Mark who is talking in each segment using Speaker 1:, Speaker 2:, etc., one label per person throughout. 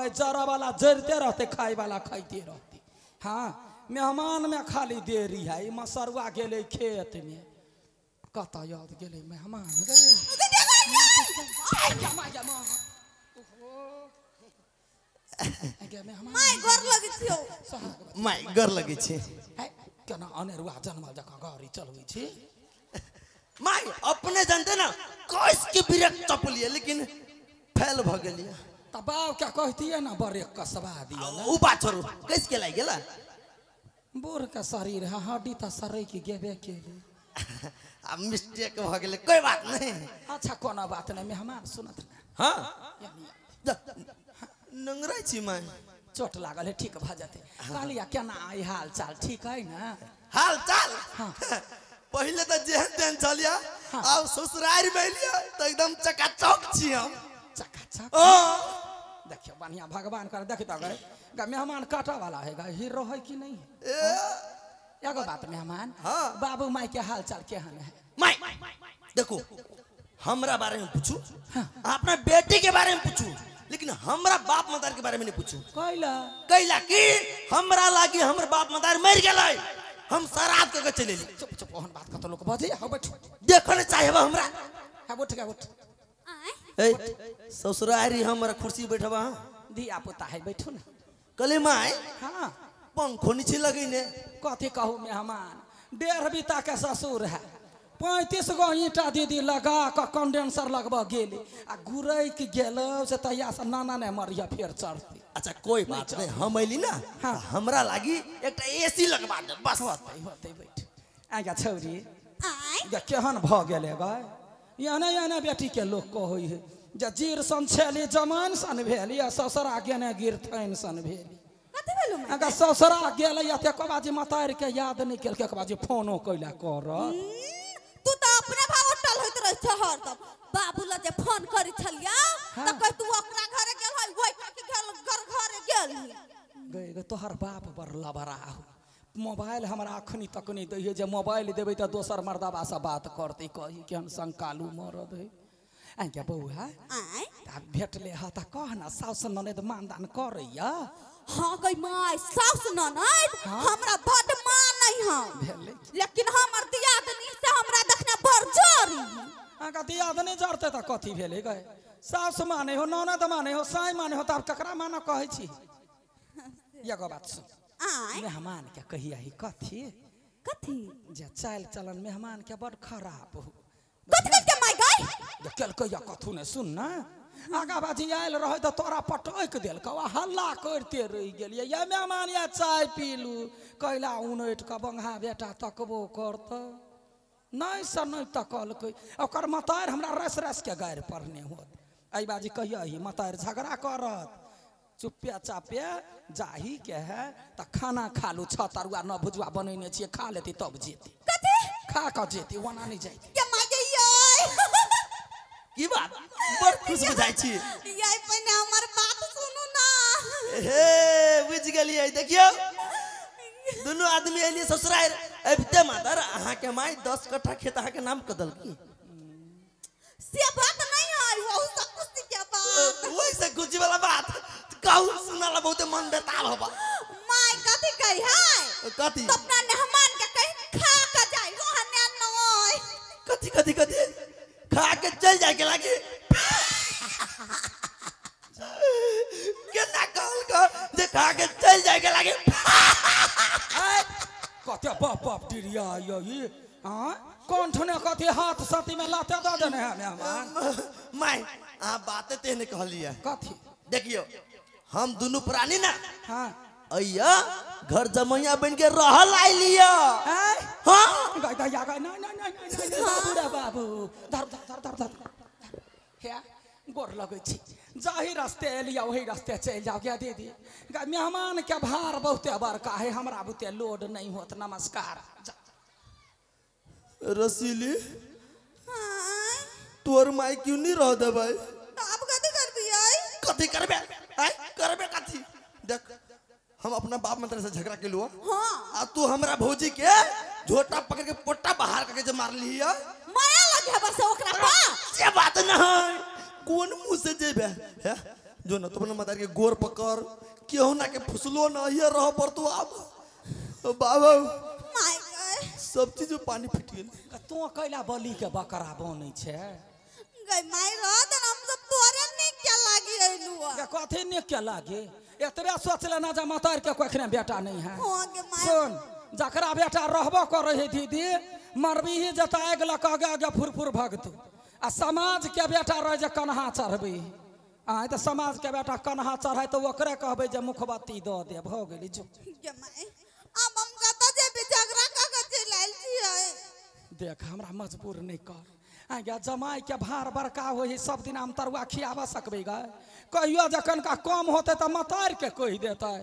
Speaker 1: कहबै जरा वाला जरते रहते खाए वाला खाइते रहते। हाँ मेहमान में खाली देरी है। ई मसरुआ गेलै खेत में कतऽ याद गेलै मेहमान गए।
Speaker 2: My घर लगै छियौ।
Speaker 3: My घर लगै छी।
Speaker 1: केना अनेरुआ जनमल जकाँ गाड़ी चलबै छी।
Speaker 3: My अपने जानते ना कस के ब्रेक चपलिए लेकिन फेल भ गेलिए।
Speaker 1: त बाप क्या कहतिए ना ब्रेक कसबा दिए।
Speaker 3: उ बात छोड़ू कस के लागि गेला।
Speaker 1: बूढ़ के शरीर है हड्डी त सरै के गेबे केली।
Speaker 3: अब मिस्टेक भ गेलै कोई बात नहीं।
Speaker 1: अच्छा कोनो बात नहीं मेहमान सुनत ना।
Speaker 3: हां नंगराइ छी my.
Speaker 1: चोट लागल है ठीक भ जेतै। कहलिया केना आई हाल चाल ठीक है ना?
Speaker 3: हाल चाल
Speaker 1: हां
Speaker 3: पहले तो जेहन तेहन चलिया अब ससुराल में एलिया तो एकदम चकाचक छी हम।
Speaker 1: चकाचक देखियो बढ़िया भगवान कर देख त गए मेहमान काटा वाला है गा हीरो है कि नहीं है। एगो बात मेहमान बाबू माई के हाल चाल केहन है?
Speaker 3: माई देखो हमरा बारे में पूछू अपना बेटी के बारे में पूछू लेकिन हमरा बाप मदार के बारे में नहीं पूछू।
Speaker 1: कैला
Speaker 3: कैला कि हमरा लागी हमर बाप मदार मर गेलै हम श्राद्ध के चले ली।
Speaker 1: चुप चुप ओहन बात कत लोक बजे। हां बैठ
Speaker 3: देखो ने चाहे हमरा।
Speaker 1: हां उठ गे उठ।
Speaker 3: ए ससुरारी हमरा कुर्सी बैठबा
Speaker 1: धिया पुता है बैठू ना।
Speaker 3: कले my
Speaker 1: हां
Speaker 3: पंखो नीचे लगैने।
Speaker 1: कथी कहू मेहमान 1.5 बीता के ससुर है 35 गो ईंटा दीदी लगा क कंडेंसर लगबा गेली आ गुरैक गेल से तहिया से नाना ने मरिया फेर चढ़ती।
Speaker 3: अच्छा कोई बात नहीं हम अइली ना। हाँ। हमरा लागी एकटा एसी लगवा दे बस।
Speaker 1: होतै होतै बैठ। आगा छौरी
Speaker 2: आय
Speaker 1: गे केहन भ गेलै गै। एहने एहने बेटी के लोक कहै है जे जीर सन छेली जमान सन भेली आ ससुरा गेने गिरथैन सन भेली।
Speaker 2: कथी भेलौ my?
Speaker 1: आगा ससुरा गेलै आ तेकर बाजी मतार के याद नहि केलकै एक बाजी फोनो कैला करत।
Speaker 2: तू त अपने भाव अटल होइत रहै छ हरदम। बाबू ल जे फोन करै छलिया त कह तू ओकरा घरे गेल है ओइ काकी घर घरे गेल
Speaker 1: गए गे। तोहर बाप बड़ लबरा हो। मोबाइल हमरा अखनी तक नहीं दैहे जे मोबाइल देबै त दोसर मर्दाबा से बात करतै कही कि हम संकालू मरद है। आइ बौआ
Speaker 2: आइ
Speaker 1: त भेटले ह त कह ना साउस ननद मानदान करैया।
Speaker 2: हां गई my साउस ननद हमरा बड मानै हौ लेकिन हमर दियादनी से हमरा देखने बड़ जोरी।
Speaker 1: अहाँके दियादनी जरतै त कथी भेलै गए? साउस मानै हो ननद मानै हो साई मानै हो त आब ककरा मानऽ कहै छी? एगो बात सुन
Speaker 2: आइ
Speaker 1: मेहमान के कहिया ही कथी
Speaker 2: कथी
Speaker 1: जे चाल चलन मेहमान के बड़ खराब हो।
Speaker 2: कथी के my गई
Speaker 1: जे केलकै या कथू ने सुन ना। आगा बाजी आयल रहै त तोरा पटकि देलकौ आ हल्ला करिते रहि गेलियै या मेहमान या चाय पीलू कैला उनटि कऽ बंगहा बेटा तकबो करतै नहि से नहि तकलकै। ओकर मतारि हमरा रस रस के गारि पढ़ने होत। एहि बाजी कहिया ही मतारि झगड़ा करत चुप्पे चापे जाही के है त खाना खा लू। 6 तरुआ 9 भुजुआ बनेने छियै खा लेती तब जेती।
Speaker 2: कथी
Speaker 1: खा कऽ जेती ओना नहि जाइती।
Speaker 2: के my गई
Speaker 3: की बात बड़ खुश बुझाइ छी।
Speaker 2: यै पहिने हमर बात सुनू ना।
Speaker 3: हे बुझ गेलियै देखियौ दुनू आदमी एलियै ससुराल अबिते मातर अहाँ के my 10 कट्ठा खेत अहाँ के नाम कऽ देलकी।
Speaker 2: से बात नहीं है वहु सब खुशी के बात।
Speaker 3: वही से खुशी वाला बात कहू सुनाला बहुते मन बेताल होबा।
Speaker 2: My कथी कही है?
Speaker 3: कथी
Speaker 2: तो अपना मेहमान के कहीं खा के जाई ओहने नय।
Speaker 3: कथी कथी कथी खा के चल जाए के लागी। केना कहल का जे खा के चल जाए के लागी।
Speaker 1: कते बाप बाप डिरिया ये हां कौन ठने कथी हाथ साथी में लाते दऽ देने है मेहमान।
Speaker 3: My अहाँ बाते तेहने कहलियै।
Speaker 1: कथी
Speaker 3: देखियो हम दुनू प्राणी ना
Speaker 1: हां
Speaker 3: अइया घर जमैया बन के रहल आइलिया। हां
Speaker 1: गई गई गई नहीं नहीं नहीं नहीं बाबू रे बाबू धर धर धर धर हे गोर लगै छी। जाहि रास्ते एलिया वही रास्ते चलि जाओ गया दीदी। मेहमान के भार बहुते बड़का है हमरा बुते लोड नहीं होत। नमस्कार।
Speaker 3: रसीली तोर my क्यों नहीं रह देबै?
Speaker 2: आब कथी करबियै?
Speaker 3: कथी करबे आय करबे कथी? देख हम अपना बाप मंत्र से झगड़ा केलु।
Speaker 2: हां
Speaker 3: आ तू हमरा भौजी के झोटा पकड़ के पोटा बाहर करके जे मारली है माया
Speaker 2: लगे बस ओकरा पा
Speaker 3: से बात न है। कोन मुंह से जेबे है जो न तो अपना मतार के गोर पकड़ केहू ना के फुसलो ना ये रह पर तू आब बाबा
Speaker 2: my गए
Speaker 3: सब चीज में पानी फिट गेल।
Speaker 1: तू कैला बलि के बकरा बनै छै
Speaker 2: गई माय रह दे हम सब तोरे नीक के लागी अइलू।
Speaker 1: कथी नीक के लागी? एतबे सोच लेना जे मतार के कखने बेटा नहीं है।
Speaker 2: हां गे my
Speaker 1: सुन जकरा बेटा रहबो करे है दीदी मरबी ही जता आगि लऽ कऽ आगे आगे फुरफुर भगतू आ समाज के बेटा रह जे कन्हा चढ़बी आय तऽ समाज के बेटा कन्हा चढ़ाय तऽ ओकरे कहबै जे मुखबत्ती दऽ दे भऽ गेली जो।
Speaker 2: गे my आब हम कतऽ जेबै झगड़ा कऽ के चलि आयल छियै।
Speaker 1: देख हमरा मजबूर नहीं कर आगे जमाई के भार बड़का हो सब दिन हम तरुआ खियाबा सकबै गे कहियो जखन का कम होते तऽ मतार के कहि देतै।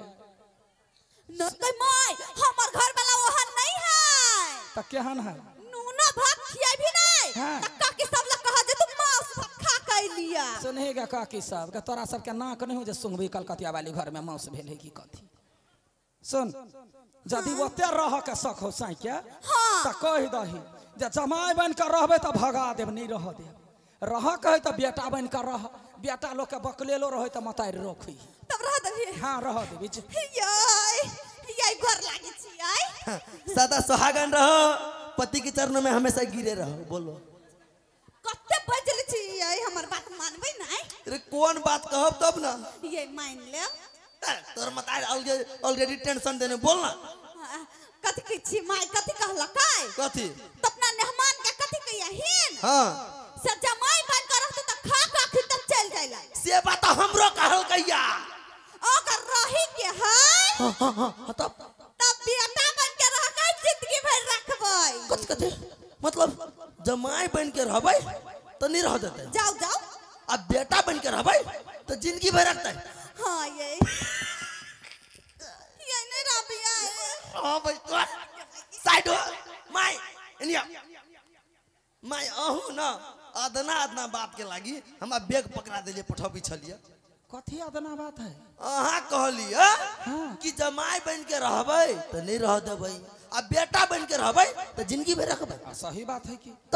Speaker 2: नहीं my हमर घर वाला ओहन नहीं है।
Speaker 1: तऽ केहन है?
Speaker 2: नूना भात खियाबी नहीं
Speaker 1: हाँ।
Speaker 2: त काकी सब लग कह जे तू मांस भात खा के लिया।
Speaker 1: सुनही गे काकी सब के तोरा सबके नाक नहीं हो जे सुंघबी कलकतिया वाली घर में मांस भेल है की कथी। सुन यदि ओते रह के शक हो साई के
Speaker 2: हाँ।
Speaker 1: तऽ कहि दही जे जमाई बन के रहबै तऽ भगा देब नहीं रह देब रह के तऽ बेटा बन के रह बेटा लोग के बकलेलो रहे तऽ मतारि रखी
Speaker 2: तब रह देबी।
Speaker 1: हाँ रह देबी।
Speaker 2: याय याय गोर लागे छियै।
Speaker 3: सदा सुहागन रहो पति के चरणों में हमेशा गिरे रहो। बोलो
Speaker 2: कते बजल छियै हमर बात मानबै नै?
Speaker 3: अरे कौन बात कहब तब ना
Speaker 2: ये मान लेब।
Speaker 3: तोर मतार ऑलरेडी टेंशन देने बोल ना।
Speaker 2: कथि कहै छी my कथि कहलकै?
Speaker 3: कथि?
Speaker 2: त अपना मेहमान के कथि कहियहिन?
Speaker 3: हां
Speaker 2: से जमाई बन के रहतै त खा के अखन तक चल जाइला।
Speaker 3: से बात हमरो कहलकैया
Speaker 2: ओकर रही के है।
Speaker 3: हां हां हां तब
Speaker 2: तब बेटा बन के रह के जिंदगी भर रखबै।
Speaker 3: कथि कथि मतलब जमाई बन के रहबै त नहीं रह देतै?
Speaker 2: जाओ जाओ।
Speaker 3: अब बेटा बन के रहबै त जिंदगी भर रखतै।
Speaker 2: हां ये नहीं रबिया।
Speaker 3: हां भाई साइड हो my India my अहू ना अदना अदना बात के लागी हमरा बैग पकड़ा देलिए पठबी छलिए।
Speaker 1: कथी अदना बात है?
Speaker 3: अहाँ कहलिए कि जमाई बन के रहबै त नहीं रह देबै आ बेटा बन के रहबै त जिंदगी भर रखबै।
Speaker 1: सही बात है कि
Speaker 3: त